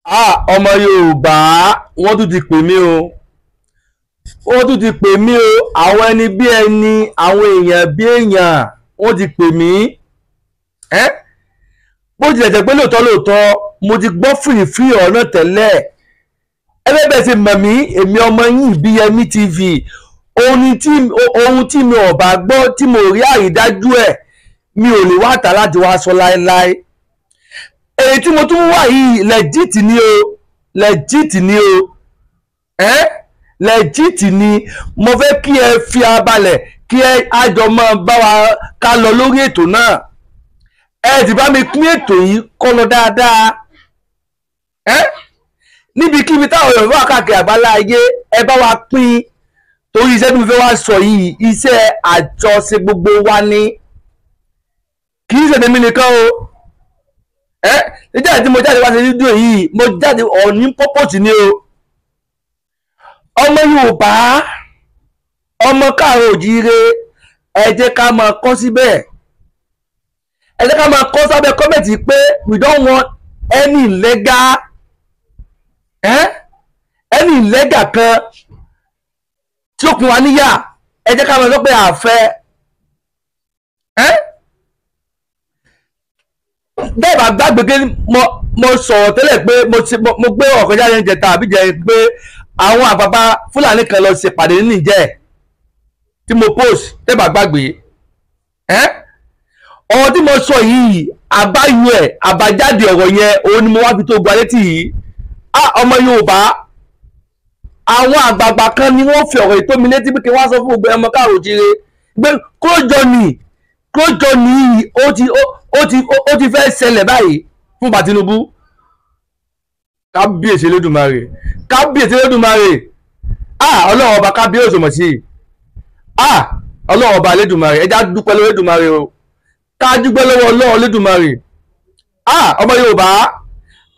Ọmọ Yorùbá, wọ́n tún ti pè mí o, wọ́n tún ti pè mí o. Àwọn ẹni bí ẹni, àwọn èèyàn bí èèyàn, wọ́n ti pè mí. Bó tilẹ̀ jẹ́ pé lóòótọ́ lóòótọ́ mo ti gbọ́ fìrìfìrì ọ̀nà tẹ́lẹ̀. Ẹgbẹ́ bẹ́ẹ̀ ti mọ̀ mí, èmi ọmọ yín Ìbíyẹmí TV. Ohun tí mi ò bá gbọ́ tí mo rí àrídájú ẹ̀, mi ò lè wá tà láti wá sọ láéláé. Èyí tí mo tún wà yìí legit ni o, legit ni o, legit ni. Mo fẹ́ kí ẹ fi ara balẹ̀ kí ẹ àjọ máa bá wa ká lọ lórí ètò náà. Ẹ ti bá mi pín ètò yìí kọ́ lọ dáadáa. Níbikíbi táwọn Yorùbá wà káàkiri àgbálá ayé, ẹ bá wa pín, torí iṣẹ́ tí mo fẹ́ wá sọ yìí, iṣẹ́ àjọṣe gbogbo wa ni, kì í ṣe tèmi nìkan o. Nígbà tí mo jáde wá ṣe fídíò yìí, mo jáde ọ̀ní pọ́pọ́tì ni o. Ọmọ Yorùbá, ọmọ káàárọ̀ òjíire, ẹ jẹ́ ká máa kọ́ síbẹ̀, ẹ jẹ́ ká máa kọ́ sábẹ́ kọ́mẹ̀tì pé we don't want any illegal, any illegal kan tí ó kún wa níyà. Ẹ jẹ́ ká máa sọ pé àfẹ́. Bẹ́ẹ̀ bá gbàgbé pé mo sọ̀rọ̀ tẹ́lẹ̀ pé mo gbé ọ̀kan jáde ní ìjẹta àbí jẹ́ pé àwọn àgbààgbà Fúlàní kan lọ ṣèpàdé ní Níjẹ̀ tí mo post. Tẹ́ bá gbàgbé ọ̀rọ̀ tí mo sọ yìí, àbáyọ ẹ̀, àbájáde ọ̀rọ̀ yẹn, òun ni mo wá fi tó gba létí yìí. Ọmọ Yorùbá, àwọn àgbààgbà kan ni wọ́n fi ọ̀rọ̀ yìí tó mi létí pé kí wọ́n sọ fún gbogbo ọmọ káàró jíire pé kójọ ní ó ti fẹ́ ṣẹlẹ̀ báyìí fún bàbá Tinubu. Kábíyèsí Elédùmarè, kábíyèsí Elédùmarè, Ọlọ́run ọba kábíyèsí mọ̀ sí i. Ọlọ́run ọba Elédùmarè, ẹ já dúpẹ́ lọ́wọ́ Elédùmarè o, ká dúpẹ́ lọ́wọ́ Ọlọ́run Elédùmarè. Ọmọ Yorùbá,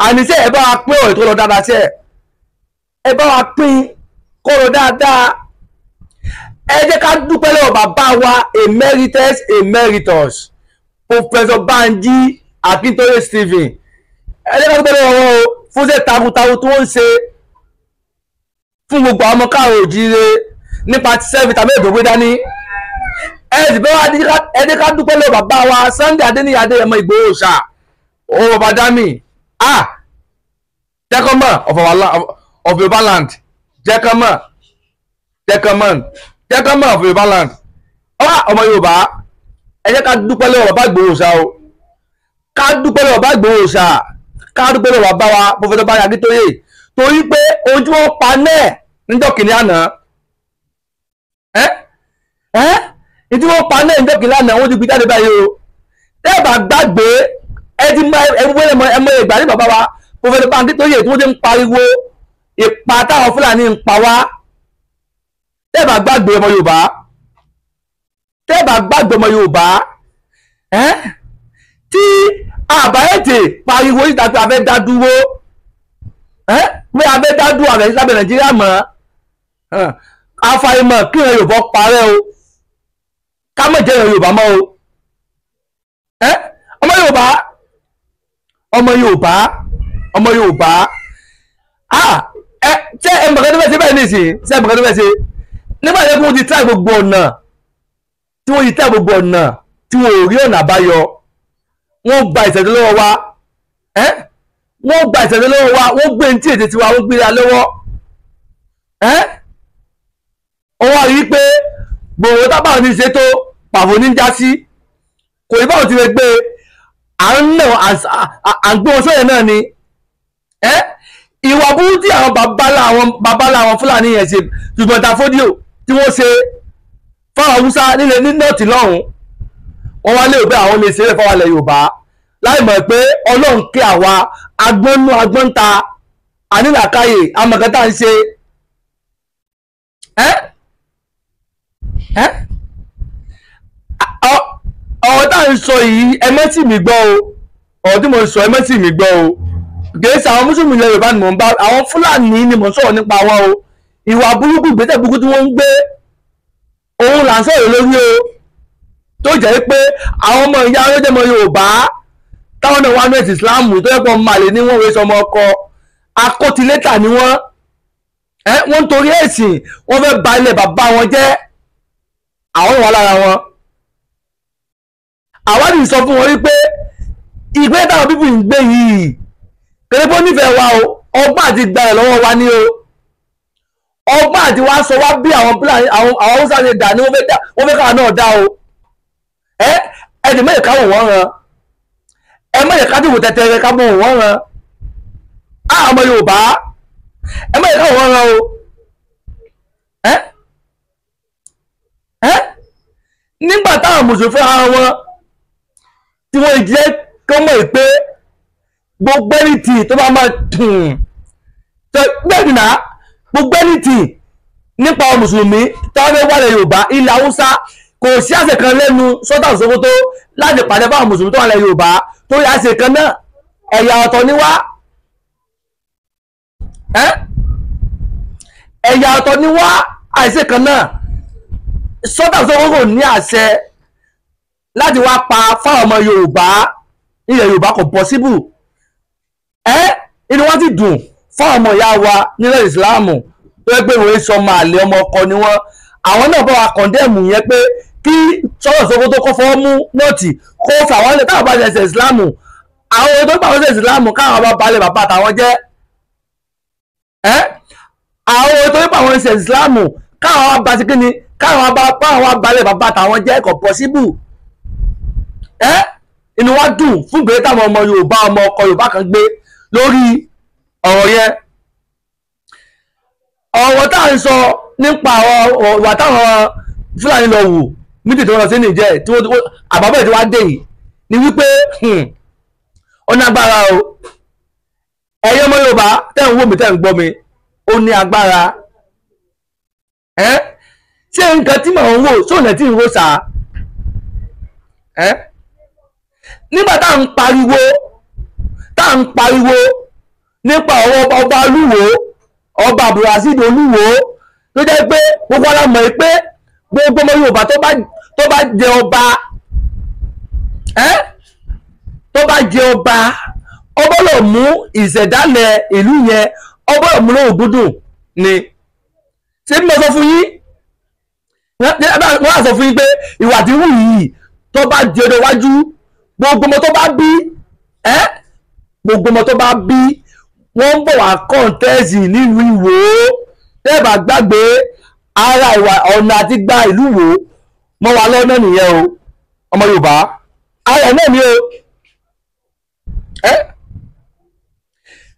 àníṣe ẹ bá wa pín ọ̀rọ̀ tó lọ dáadáa ṣe, ẹ bá wa pín kó lọ dáadáa. Ẹ jẹ́ ká dúpẹ́ lọ́wọ́ bàbá wa emeritus emeritus Professor Banji Akintoye Stephen. Ẹ jẹ́ ká dúpẹ́ lọ́wọ́ wọn o fún iṣẹ́ takuntakun tó ń ṣe fún gbogbo àwọn ọmọ káàró òjíire nípa sẹ́fì tàbí ètò gbé dání. Ẹ sì bá wa ẹ jẹ́ ká dúpẹ́ lọ́wọ́ bàbá wa Sunday Adéníyì Adéyẹmọ Ìgbòho Òòṣà, òun bàbá dami, jẹ́kọ́mọ̀ of Yorùbá land, jẹ́kọ́mọ̀ jẹ́kọ́mọ̀ jẹ́kọ́mọ̀ of Yorùbá land. Ọmọ Yorùbá, ẹ jẹ́ ká dúpẹ́ lọ́wọ́ bàbá Ìgbòho Òòṣà o, ká dúpẹ́ lọ́wọ́ bàbá Ìgbòho Òòṣà, ká dúpẹ́ lọ́wọ́ bàbá wa Professor Banji Akintoye, torí pé ohun tí wọ́n pa náà níjọ́ kìnìún àná, tí wọ́n pa náà níjọ́ kìnìún àná, wọ́n ti gbé jáde báyìí o. Tẹ́ ẹ bá gbàgbé, ẹ ti mọ ẹmọ ìgbà ní bàbá wa Professor Banji Akintoye tí wọ́n ti ń pariwo ìpa táwọn Fúlàní ń pa wá. Tẹ́ ẹ bá gbàgbé ọmọ Yorùbá, tẹ́ ẹ bá gbàgbé ọmọ Yorùbá, tí àbáyẹ̀tẹ̀ pariwo yìí tàbí abẹ́ dá dúró, pé abẹ́ dá dúró àbẹ̀ lábẹ́ Nàìjíríà mọ́, àfàìmọ̀ kí ìran Yorùbá parẹ́ o, ká má jẹ́ ìran Yorùbá mọ́ o. Ọmọ Yorùbá, ọmọ Yorùbá, ọmọ Yorùbá, ṣé ẹ mọ̀kàn tó fẹ́ ṣe báyìí nìsín? Ṣé ẹ mọ̀kàn tó fẹ́ ṣe? Nígbà tí wọ́n ti try gbogbo ọ̀nà, tí wọ́n ti try gbogbo ọ̀nà tí wọ́n ò rí ọ̀nà àbáyọ, wọ́n gba ìṣẹ̀dá lọ́wọ́ wa, wọ́n gba ìṣẹ̀dá lọ́wọ́ wa, wọ́n gbé ní tí èdè tiwa, wọ́n gbé ra lọ́wọ́. Wọ́n wá rí pé gbòòrò tábà ní ṣe tó pàbó ní já sí, kò ní báwo ti lè gbé à ń nà à ń gbé wọn sóyè náà ni. Ìwà burúkú tí àwọn babalá àwọn Fúlàní yẹn ṣe, ṣùgbọ́n tàfódíò tí wọ́n ṣe fáwọn Haúsá nílẹ̀ ní nọ́ọ̀tì lọ́hùn-ún, wọ́n wá lérò pé àwọn lè ṣeré fáwọn ilẹ̀ Yorùbá, láì mọ̀ pé Ọlọ́run kí àwa agbọ́nú agbọ́nta ànílàkáyè amọ̀kẹ́tà ń ṣe. Ọ̀rọ̀ tá à ń sọ yìí, ẹ má sì mí gbọ́ o, ọ̀rọ̀ tí mo ń sọ, ẹ má sì mí gbọ́ o. Kìí ṣe àwọn mùsùlùmí ilẹ̀ Yorùbá ni mò ń bá, àwọn Fúlàní ni mò ń sọ̀rọ̀ nípa wọn o. Ìwà burúkú, ìgbésẹ̀ burúkú tí wọ́n ń gbé, òun là ń sọ̀rọ̀ lórí o, tó jẹ́ pé àwọn ọmọ ìyá ọlọ́jẹ́ ọmọ Yorùbá táwọn náà wá ní ẹ̀sìn Islam tó yẹ pé ọmọ àlè ní wọ́n wé sọmọ ọkọ, Akótilétà ni wọ́n. Wọ́n ń torí ẹ̀sìn wọ́n fẹ́ ba ilẹ̀ bàbá wọn jẹ́. Àwọn wà lára wọn. Àwádìí sọ fún wọn wípé ìgbé táwọn pípù ń gbé yìí kéré nífẹ̀ẹ́ wa o, ọgbọ́n àti gba ẹ̀ lọ́wọ́ wa ní o, ọgbọ́n àti wá sọ wá bí àwọn Fúlàní àwọn Haúsá ṣe dà ní wọ́n fẹ́ káwa náà dá o. Ẹ̀ẹ́dì mẹ́yẹ̀ káwọ̀ wọ́n ran, ẹ mẹ́yẹ̀ ká dìbò tẹ̀tẹ̀rẹ̀ ká mọ̀ wọ́n ran. Ọmọ Yorùbá ẹ mẹ́yẹ̀ káwọ̀ wọ́n ran o. Nígbà táwọn mùsùlùmí fún ara wọn tí wọ́n jẹ́ kí wọ́n mọ̀ pé gbogbo ẹnìtì tó bá máa bẹ́ẹ̀ nìyà, gbogbo ẹnìtì nípa mùsùlùmí táwọn fẹ́ wà lẹ̀ Yorùbá ilẹ̀ Haúsá kò sí àṣẹ kan lẹ́nu Sultan Sokoto láti pàdé fáwọn mùsùlùmí tó wà lẹ̀ Yorùbá tó yà àṣẹ kan náà, ẹ̀yà ọ̀tọ̀ ni wá. Ẹ̀yà ọ̀tọ̀ ni wá, àṣẹ kan náà. Sultan Sokoto ní àṣẹ láti wá pa fáwọn ọmọ Yorùbá ilẹ̀ Yorùbá, kò possible. Inú wọn ti dùn fáwọn ọmọ ìyá wa nílẹ̀ Ìsìláàmù tó yẹ pé ìwé sọmọ àlè ọmọ ọkọ ni wọn. Àwọn náà bá wa kọ̀ndẹ́ẹ̀mù yẹn pé kí Sultan Sokoto kó fọwọ́ mú nọ́ọ̀tì kó fà wọ́n lẹ̀ táwọn bá ṣe ẹsẹ̀ Ìsìláàmù. Àwọn ohun tó gbà wọ́n ṣe Ìsìláàmù káwọn bá balẹ̀ bàbá àtàwọn jẹ́. Àwọn ohun tó gbà wọ́n ṣe Ìsìláàmù káwọn bá ṣe kíni, káwọn bá balẹ̀ bàbá àtàwọn jẹ́, kò possible. Inú wa dùn fún gbé táwọn ọmọ Yorùbá ọmọ ọkọ Yorùbá kan gbé lórí ọ̀rọ̀ yẹn. Ọ̀rọ̀ tá à ń sọ nípa ìwà táwọn Fúlàní lọ wù mítì tí wọ́n lọ sí Nìjẹ̀ tí wọ́n àbábọ̀ tí wọ́n dé yìí ni wípé ó ní agbára o. Ẹ̀yin ọmọ Yorùbá tẹ́ ń wò mí tẹ́ ń gbọ́ mi, ó ní agbára. Ṣé nǹkan tí mò ń wò sóòlẹ̀ tí ń wò sá? Nígbà tá à ń pariwo nípa ọ̀rọ̀ ọba Olúwo, ọba Abdulrasheed Olúwo, tó jẹ́ pé gbogbo ara mọ̀ pé gbogbo ọmọ Yorùbá tó bá jẹ ọba, tó bá jẹ ọba, ó gbọ́dọ̀ mú ìṣẹ̀dálẹ̀ ìlú yẹn, ó gbọ́dọ̀ mú lóhùn dúdùn ni. Ṣé bí mo sọ fún yín, wọ́n á sọ fún yín pé ìwà tí wù yìí tó bá di ọjọ́ iwájú, gbogbo ọmọ tó bá bí, gbogbo ọmọ tó bá bí, wọ́n ń bọ̀ wá kọ́ńtẹ́ẹ̀sì nílùú Ìwó. Tẹ́ẹ̀bà gbàgbé ara ìwà ọ̀nà àti gba ìlú Ìwó mọ́ wa lọ́nà nìyẹn o, ọmọ Yorùbá ara ẹ̀ náà ni o.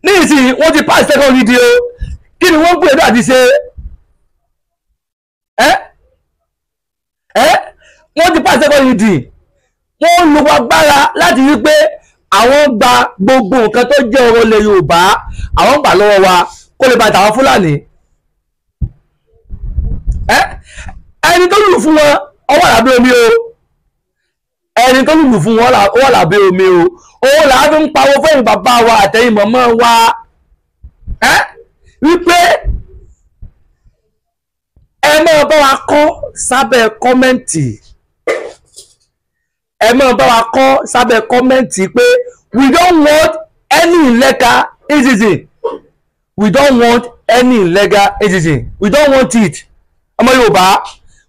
Ní ìsìn wọ́n ti pass second reading o, kí ni wọ́n ń gbìyànjú àti ṣe? Wọ́n ti pass second reading, wọ́n ń lo agbára láti rí pé àwọn gba gbogbo nǹkan tó jẹ́ ọ̀rọ̀ ilẹ̀ Yorùbá, àwọn gbà lọ́wọ́ wa kó lè bá tàwọn Fúlàní. Ẹni tó lùlù fún wọn ó wà lábẹ́ omi o, ẹni tó lùlù fún wọn ó wà lábẹ́ omi o. Owó làá fi ń pawó fẹ́yìn bàbá wa àtẹ̀yìn mọ̀mọ́ wa, wípé ẹ máa bá wa kọ sábẹ́ kọ́mẹ́ǹtì, ẹ máa bá wa kọ sábẹ́ kọ́mẹ́ǹtì pé we don't want any illegal citizen, we don't want any illegal citizen, we don't want it. Ọmọ Yorùbá,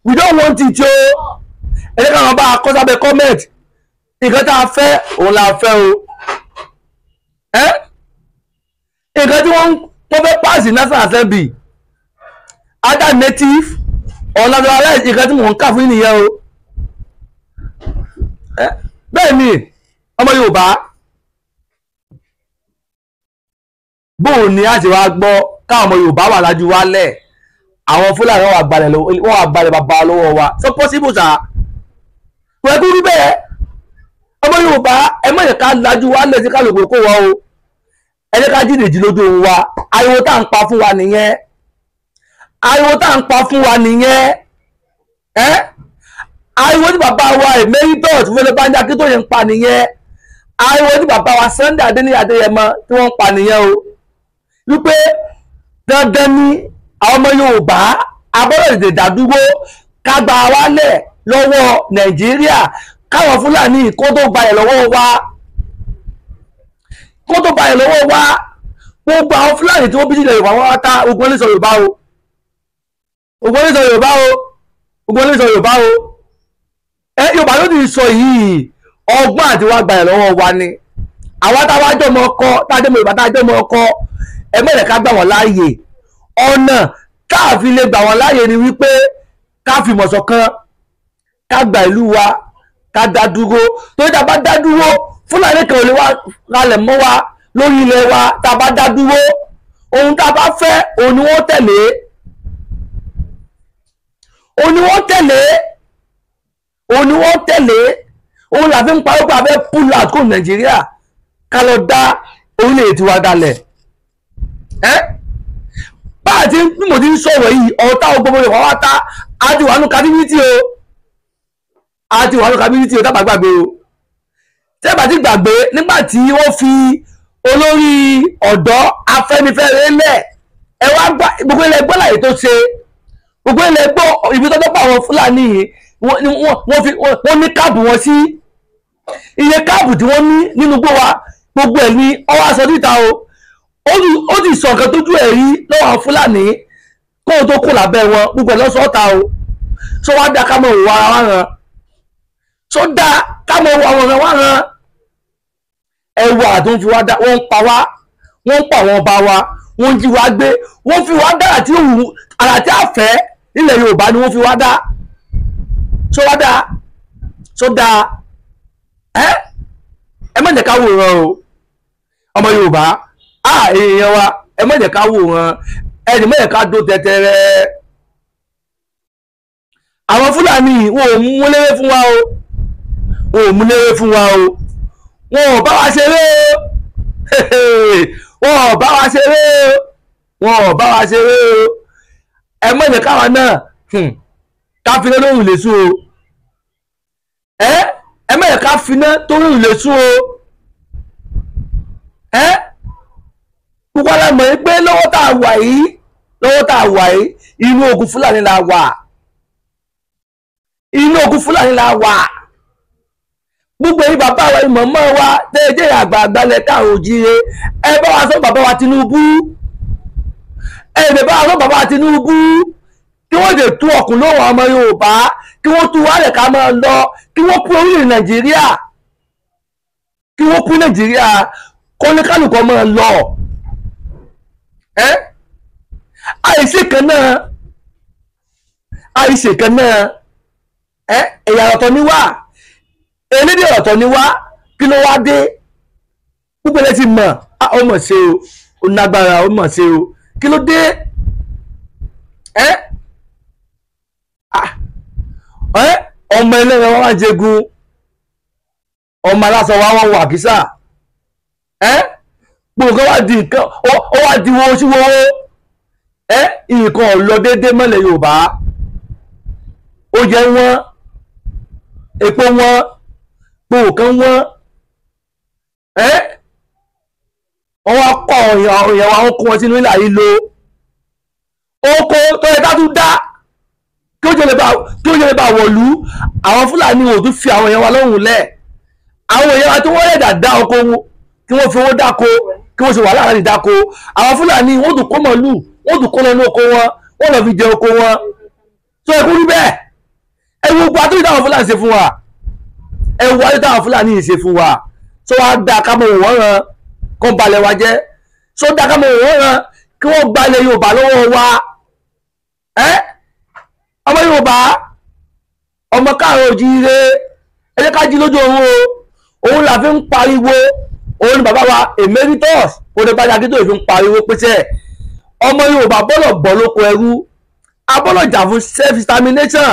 we don't want it o. Ẹ jẹ́ káwọn bá a kọ sábẹ́ kọ́mẹ́ǹtì, nǹkan tá a fẹ́ òun la fẹ́ o. Nǹkan tí wọ́n fẹ́ pass National Assembly, either native or naturalized, nǹkan tí mò ń kà fún nìyẹn o. Bẹ́ẹ̀ ni ọmọ Yorùbá, bóun ni a ti wá gbọ́ káwọn ọmọ Yorùbá wà lájú wálẹ̀, àwọn Fúlàní wọ́n wà gbalẹ̀ bàbá lọ́wọ́ wa. So possible sir, kò yẹ kó rí bẹ́ẹ̀. Ọmọ Yorùbá, ẹ má jẹ́ ká lajú wálẹ̀ sí kálukú kó wa o, ẹ jẹ́ ká jìnnìjì lójú ohun wa. Ariwo tá à ń pa fún wa nìyẹn, ariwo tá à ń pa fún wa nìyẹn. Ariwo tí bàbá wa Emeritus Wọlé Bánjí Akíntóyè ń pa nìyẹn, ariwo tí bàbá wa Sunday Adéníyì Adéyẹmọ tí wọ́n ń pa nìyẹn o, wípé dandan ni àwọn ọmọ Yorùbá a gbọ́dọ̀ tètè dádúró ká gba wálẹ̀ lọ́wọ́ Nàìjíríà, káwọn Fúlàní kó tó gbalẹ̀ lọ́wọ́ wa, kó tó gbalẹ̀ lọ́wọ́ wa. Gbogbo àwọn Fúlàní tí wọ́n bí sílẹ̀ Yorùbá wọ́n wá tá ogun lè sọ Yorùbá o, ogun lè sọ Yorùbá o, ogun lè sọ Yorùbá o. Ẹ Yorùbá ló ti sọ yìí, ọgbọ́n àti wá gba ẹ̀ lọ́wọ́ wa ni. Àwa táwa jọ mọ ọkọ, tájọ́ mọ Yorùbá, tájọ́ mọ ọkọ, ẹ mẹ́rẹ̀ ká gbà wọ́n láàyè. Ọ̀nà káàfin lè gbà wọ́n láàyè ni wípé ká fi mọ̀ ṣọ̀kan, ká gba ìlú wa, ká dá dúró. Torí tá a bá dá dúró, Fúlàní kan ò lè wá ralẹ̀ mọ́ wa lórí ilẹ̀ wa. Tá a bá dá dúró, ohun tá a bá fẹ́ òun ni wọ́n tẹ̀lé, òun ni wọ́n tẹ̀lé, òun ni wọ́n tẹ̀lé. Òun là fi ń parọ́ pé a fẹ́ pull out kó Nàìjíríà, ká lọ dá orílẹ̀-èdè tiwa dalẹ̀. Ẹ́ bá a ti bí mo ti ń sọ̀rọ̀ yìí, ọ̀tá gbogbo Yorùbá wá tá a ti wà nù kábíyìtì o, a ti wà nù kábíyìtì o. Tá a bá gbàgbé o, tí ẹ bá ti gbàgbé nígbà tí wọ́n fi olórí ọ̀dọ́ Afẹ́nifẹ́re lẹ̀, ẹ wá gbà gbogbo ilẹ̀ gbọ́ láyé tó ṣe, gbogbo ilẹ̀ gbọ́ ibi tó tọ́pọ̀ àwọn Fúlàní yìí wọ́n ní káàbù wọn sí, iye káàbù tí wọ́n ní nínú gbó wa gbogbo ẹ̀ ní ọwọ́ aṣọ níta o. Ó ti sọ nǹkan tójú ẹ̀ rí lọ́wọ́ àwọn Fúlàní kóun tó kù lábẹ́ wọn, gbogbo ẹ̀ lọ́sọ̀ọ́ta o. Sọ wá dá ká mọ̀ òwò ara wa ràn, sọ dá ká mọ̀ òwò àwọn ọ̀ràn wa ràn. Ẹwà tó ń fi wá dá, wọ́n ń pa wá, wọ́n ń pa àwọn ọba wa, wọ́n ń jí wá gbé, wọ́n fi wá dá àti òwú àrà tí a fẹ́ nílẹ̀ Yorùbá ni wọ́n fi wá dá. Sọ wá dá, sọ dá. Ẹ má jẹ́ ká wòran o, ọmọ Yorùbá, èèyàn wa, ẹ má jẹ́ ká wòran, ẹni má jẹ́ ká dó tẹ́tẹ́rẹ́. Àwọn Fúlàní wọn ò mú léré fún wa o, wọn ò mú léré fún wa o, wọn ò bá wa ṣeré o, wọn ò bá wa ṣeré o, wọn ò bá wa ṣeré o. Ẹ má jẹ́ káwa náà ká finá lóhùn lè sùn o. Ẹ má jẹ́ ká finá tó lóhùn lè sùn o. Ẹ gbogbo alámọ̀ yìí pé lọ́wọ́ tá a wà yìí, lọ́wọ́ tá a wà yìí, inú ogun Fúlàní la wà, inú ogun Fúlàní la wà. Gbogbo yìí bàbá wa, mọ̀mọ́ wa, tẹ́jẹ́ àgbààgbà lẹ̀ káàró òjíire, ẹ bá wa sọ bàbá wa Tinubu, ẹ lè bá wa sọ bàbá wa Tinubu kí wọ́n lè tú ọkùn lóhùn ọmọ Yorùbá, kí wọ́n tú wálẹ̀ ká máa lọ, kí wọ́n kú orílẹ̀ Nàìjíríà, kí wọ́n kú Nàìjíríà, kọ́níkálùkọ́ máa lọ. Ẹ́ àìsè kan náà, àìsè kan náà, ẹ́ ẹ̀yà ọ̀tọ̀ ni wá, elédè ọ̀tọ̀ ni wá, kí ló wá dé? Púpọ̀ lẹ́ ti mọ̀, ó mọ̀ ṣe o, ó nágbára, ó mọ̀ ṣe o, kí ló dé? Ẹ́ ọmọ ẹlẹ́ran wa wá jẹgun, ọmọ aláṣọ wa wọ́n wà kísà. Ẹ́ gbogbo nǹkan wá di nǹkan, ó wá di wo sí wo. Ẹ́ nǹkan ò lọ déédéé mọ́lẹ̀ Yorùbá, ó jẹ́ wọ́n, epo wọ́n, gbogbo nǹkan wọ́n. Ẹ́ wọ́n wá kọ́ èèyàn wa, wọ́n kó wọn sínú ìlà yìí lo oko tó yẹ ká tún dá kí ó jẹ́ lè bá wọ̀lú. Àwọn Fúlàní ò tún fi àwọn èèyàn wa lọ́hùn lẹ̀, àwọn èèyàn wa tí wọ́n lè dà dá oko wọn, kí wọ́n fi owó dáko, kí wọ́n ṣe wàhálà láti dáko. Àwọn Fúlàní wọ́n tún kó màlúù, wọ́n tún kó lọ ní oko wọn, wọ́n lọ fi jẹ oko wọn. Tó ẹ kú rí bẹ́ẹ̀. Ẹ wo gbogbo àtúntò táwọn Fúlàní ṣe fún wa, ẹ wo àtúntò táwọn Fúlàní ṣe fún wa. Tó wàá da ká mọ òwò ràn kó balẹ̀ wa jẹ́, tó da ká mọ òwò ràn kí wọ́n gbalẹ̀ Yorùbá lọ́wọ́ wa. Ẹ ọmọ Yorùbá, ọmọ káàárọ̀ oòjíire, ẹ jẹ́ ká jí lójú oorun o. Òun là fi ń pariwo, òun ni bàbá wa Emeritus Adébánjí Akíntóyè fi ń pariwo pé ọmọ Yorùbá bọ́lọ̀ bọ́ lóko ẹrú, abọ́lọ̀ jà fún self determination,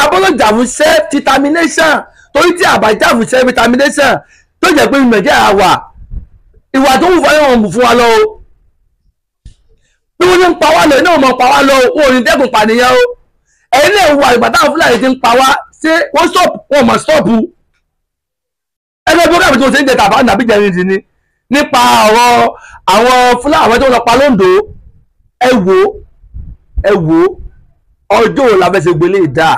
abọ́lọ̀ jà fún self determination. Torí tí àbá jà fún self determination tó jẹ́ pé Nàìjíríà wà, ìwà tó wù fáyọ̀ wọn fún wa lọ o. Bí wọ́n ti ń pa wá lọ, iná ò mọ̀ pa wá lọ o, wọn ò ní dẹ́kun pànìyàn o. Ẹ̀yin náà wà ìgbà táwọn Fúlàní ti ń pa wá, ṣé wọ́n stop? Wọn mọ̀ stop. Ẹgbẹ́ program tí mo ṣe ń jẹ tàbá nàbí jẹrin sí ni nípa ọ̀rọ̀ àwọn Fúlàní àwọn tó ń lọ pa Lóńdó. Ẹ wò ẹ wò, ọjọ́ wo la fẹ́ ṣe gbélé ìdá?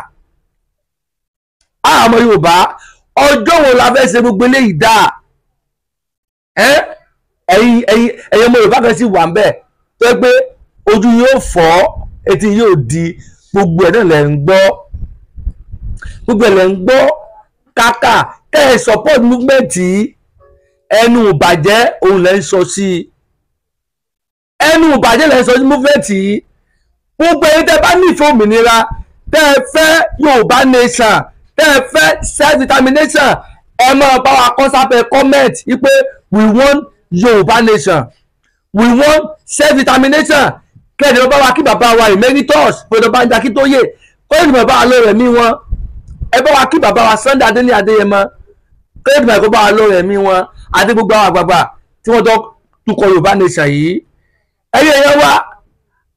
Àmọ́ Yorùbá, ọjọ́ wo la fẹ́ ṣe gbogbo eléyìí dá? Ẹ Ẹ̀yin ẹ̀yin ẹ̀yin ọmọ Yorùbá kan sì wà ń bẹ̀ tó yẹ pé ojú yóò fọ́, etí yóò di, gbogbo ẹ̀ náà lẹ̀ ń gbọ́, gbogbo ẹ̀ lẹ̀ ń gbọ́. Kàkà kẹ́ ẹ support movement yìí, ẹnu ìbàjẹ́ òun lẹ̀ ń sọ sí i, ẹnu ìbàjẹ́ lẹ̀ ń sọ sí movement yìí. Gbogbo ẹ̀yin tẹ́ bá nífẹ̀ẹ́ òmìnira, tẹ́ ẹ fẹ́ Yorùbá nation, tẹ́ ẹ fẹ́ self determination, ẹ máa bá wa kọ sábẹ́ comment wípé we want Yorùbá nation, we want self determination. Kẹ́ẹ̀dẹ̀ bá wa kí bàbá wa Emeritus Professor Banji Akíntóyè, kọ́yìn bàbá wa lórí ẹ̀mí wọn. Ẹ bá wa kí bàbá wa Sunday Adéníyì Adéyẹmọ, kọ́yìn bàbá wa lórí ẹ̀mí wọn, àti gbogbo àwọn àgbààgbà tí wọ́n jọ tukọ̀ Yorùbá nation yìí. Ẹ̀yin ẹ̀yẹ wa,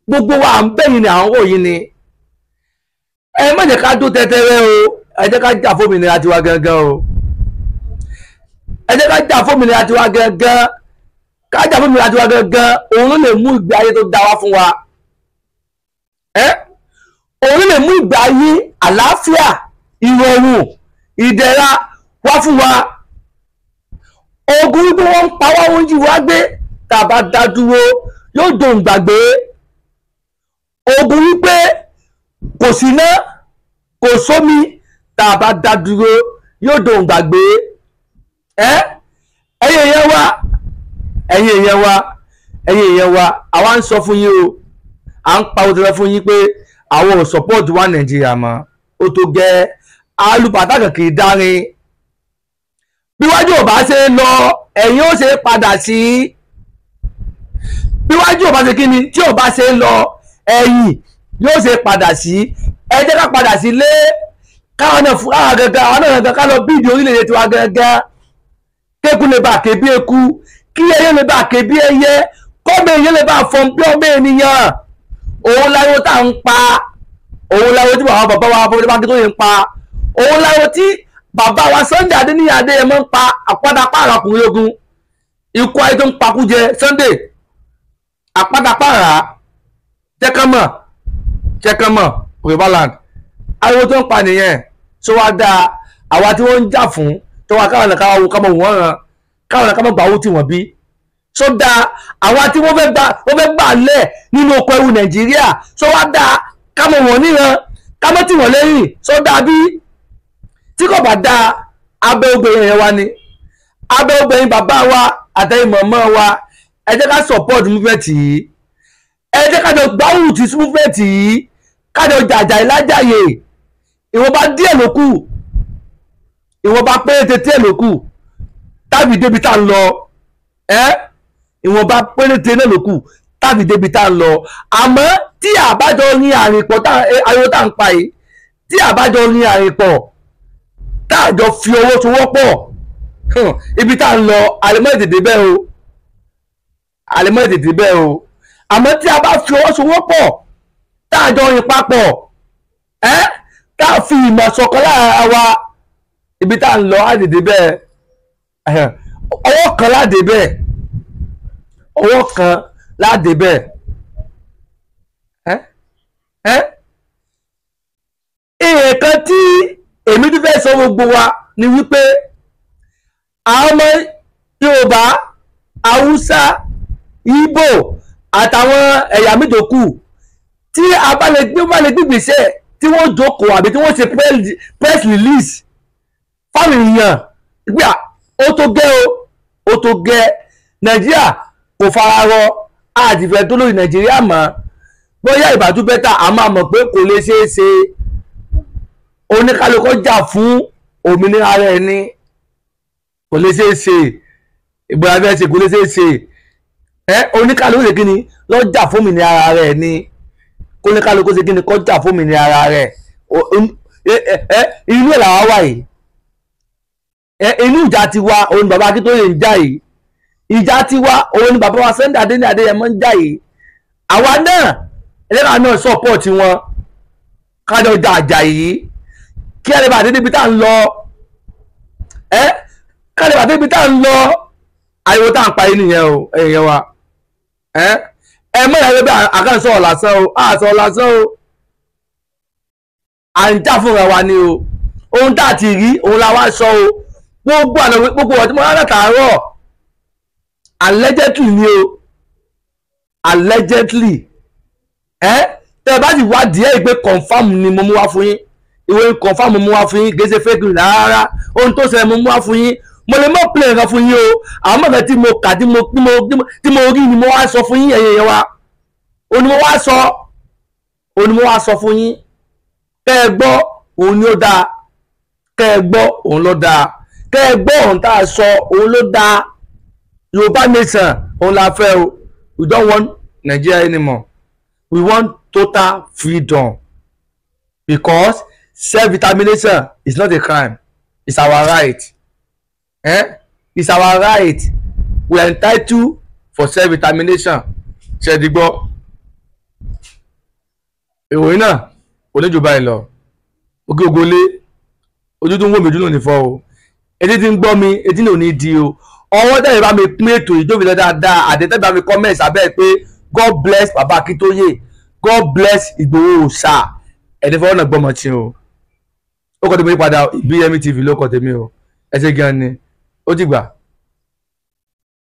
gbogbo wa à ń bẹ̀yìn ni, à ń wò yín ni. Ẹ má jẹ́ ká dó tẹ́tẹ́rẹ́ o, ẹ jẹ́ ká jà fómìnira tiwa gangan o, ẹ jẹ́ ká jà fómìnira tiwa gangan, ká jà fómìnira tiwa gangan. Òun ló lè mú ìgbé ayé tó dá wá fún wa, ẹ òun ló lè mú ìgbé ayé àlàáfíà, ìrọ̀rùn, ìdẹ̀ra wá fún wa. Ogun wípé wọ́n ń pa wá, wọ́n ń jí wá gbé, tá a bá dá dúró yóò dòun gbàgbé. Ogun wípé kò sí iná, kò sómi, tá a bá dá dúró yóò dòun gbàgbé. Ẹ ẹ̀yin èèyàn wa, ẹ̀yin èèyàn wa, ẹ̀yin èèyàn wa, àwa ń sọ fún yín o, à ń pa òtítọ́ fún yín pé àwọn ò support wa Nàìjíríà mọ́. Ó tó gẹ́, alùpàtàkì kì í dárin. Bí wájú ò bá ṣe lọ, ẹ̀yìn ó ṣe padà sí. Bí wájú ò bá ṣe kí ni tí ò bá ṣe lọ, ẹ̀yìn yóò ṣe padà sí. Ẹ jẹ́ ká padà sí lé, káwọn náà fún káwọn gẹ́gẹ́, àwọn náà gẹ́gẹ́ ká lọ bíìdì orílẹ̀-èdè tiwa gẹ́gẹ́. Kéku lè bá ké bí eku, kí ẹyẹ lè bá ké bí ẹyẹ, kọ́mọ èèyàn lè bá fọ́n bí ọmọ ènìyàn. Òun láwo tá à ń pa, òun láwo tí bàbá bàbá wa Bọ́lá Akíntóyè ń pa, òun láwo tí bàbá wa Sunday Adéníyì Adéyẹmọ ń pa. Àpátápàrà ọkùnrin ogun, ikú ayé tó ń pakú jẹ Sunday, àpátápàrà jẹ́kánmọ̀ jẹ́kánmọ̀ Yorùbá land. Ariwo tó ń pa nìyẹn. Tó wá dáa àwa tí wọ́n ń jà fún tó wá káwọn náà káwọn káwọn wọ́n ràn káwọn náà káwọn gbà owó tí wọ́n bí. Tó dáa àwa tí wọ́n fẹ́ gbà, wọ́n fẹ́ gbà lẹ̀ nínú oko ẹrú Nàìjíríà, tó wá dáa káwọn wọ̀n níran, káwọn tí wọ́n lẹ́yìn, tó dáa bí? Tí kò bá dáa, abẹ́ obìnrin yẹn wá ni, abẹ́ obìnrin bàbá wa àtẹ̀yìn mọ̀mọ́ wa, ẹ jẹ́ ká support movement yìí, ẹ jẹ́ ká jọ gbáwùú ti movement yìí, ká jọ jàjà ìlájàyè. Ìwọ̀nba díẹ̀ ló kù, ìwọ̀nba péréte díẹ̀ ló kù tàbí débi tá a lọ. Ẹ́ ìwọ̀nba péréte náà ló kù tàbí débi tá a lọ. Àmọ́ tí àbájọ ní àrìnpọ̀, ariwo tá à ń pa yìí, tí àbájọ ní àrìnpọ̀, tá a jọ fi owó sowọ́pọ̀, ibi tá a lọ àlèmọ́ ètètè bẹ́ẹ̀ o, àlèmọ́ ètètè bẹ́ẹ̀ o. Àmọ́ tí a bá fi owó sowọ́pọ̀, tá a jọ rìn papọ̀, ẹ́ tá a fi ìmọ̀ ṣọ̀kan lára wa, ibi tá a lọ á dèdè bẹ́ẹ̀. Ọwọ́ kan láde bẹ́ẹ̀, ọwọ́ kan láde bẹ́ẹ̀. Nǹkan tí èmi tún fẹ́ sọ gbogbo wa ni wípé àwọn ọmọ Yorùbá, Haúsá, Ìgbò àtàwọn ẹ̀yà míì tó kù, tí a bá lè gbé wọ́n lè gbígbèsè tí wọ́n jókòó àbí tí wọ́n ṣe press release fáwọn èèyàn pé ó tó gẹ́ o, ó tó gẹ́, Nàìjíríà kò fara rọ, àtìfẹ́ tó lórí Nàìjíríà mọ́, bóyá ìbátú bẹ́tà, a máa mọ̀ pé kò lè ṣeé ṣe. Oníkálukú jà fún òmìnira ara ẹni, kò lè ṣeé ṣe, ìgbéra fẹ́ ṣe kò lè ṣeé ṣe. Ẹ oníkálukú ṣe kí ni lọ jà fún òmìnira ara rẹ̀ ni, kóníkálukú ṣe kí ni kó jà fún òmìnira ara rẹ̀. Inú ẹ̀ làwa wà yìí, inú ìjà tiwa òun ni bàbá Akíntóyè ń jà yìí, ìjà tiwa òun ni bàbá wa Sunday Adéníyì Adéyẹmọ ń jà yìí. Àwa náà ẹlẹ́ka náà sọ́pọ̀tì wọn, kájọ jà àjà yìí kí ẹ lè bá débi tá à ń lọ, ẹ ká lè bá débi tá à ń lọ. Ariwo tá à ń pa yín nìyẹn o, ẹ̀yẹ wa. Ẹ ẹ mọ̀ ìyàwó bí àkànṣe ọ̀làsán o, àṣọ ọ̀làsán o, à ń jà fúnra wa ni o. Ohun tá a ti rí òun la wá sọ o. Gbogbo àná gbogbo ọtí mo rán látàárọ̀ Allegedly ni o, allegedly. Ẹ tẹ́ ẹ bá sì wádìí ẹ̀ pé confirm ni mo mú wá fún yín, ìwé confirm mo mú wá fún yín, kì í ṣe fake news rárá. Ohun tó ṣẹlẹ̀ mo mú wá fún yín. Mo lè mọ̀ play nǹkan fún yín o, àwọn mọ̀gàn tí mo kà, tí mo rí ni mo wá sọ fún yín. Ẹ̀yẹ̀ yẹn wa, òun ni mo wá sọ, òun ni mo wá sọ fún yín. Kẹ́ ẹ gbọ́, òun ni ó dáa. Kẹ́ ẹ gbọ́, òun ló dáa. Kẹ́ ẹ gbọ́ ohun tá a sọ, òun ló dáa. Yorùbá nation, òun la fẹ́ o. We don't want Nigeria anymore. We want total freedom, because self-determination is not a crime, it's our right, eh? It's our right. We are entitled for self-determination. Ṣe ti gbọ́ ìròyìn náà? Kò ní jù báyìí lọ. Òkè ògolé, ojú tó ń wò mí, ojú náà ní fọ́ o. Etí tí ń gbọ́ mi, etí náà ò ní di o. Ọwọ́ tẹ̀lé bá mi pín ètò yìí tó fi lọ dáadáa, àtẹ̀tẹ̀ bá mi comment abẹ́ pé "God bless Baba Akintoye, God bless Ìgbòho Òòṣà". Ẹni fọwọ́ náà gbọ́mọ tí o. Ó kọ́ tèmi padà, Ìbíyẹmí TV ló kọ́ tèmi o. Ẹ ṣé gan ni, ó dìgbà.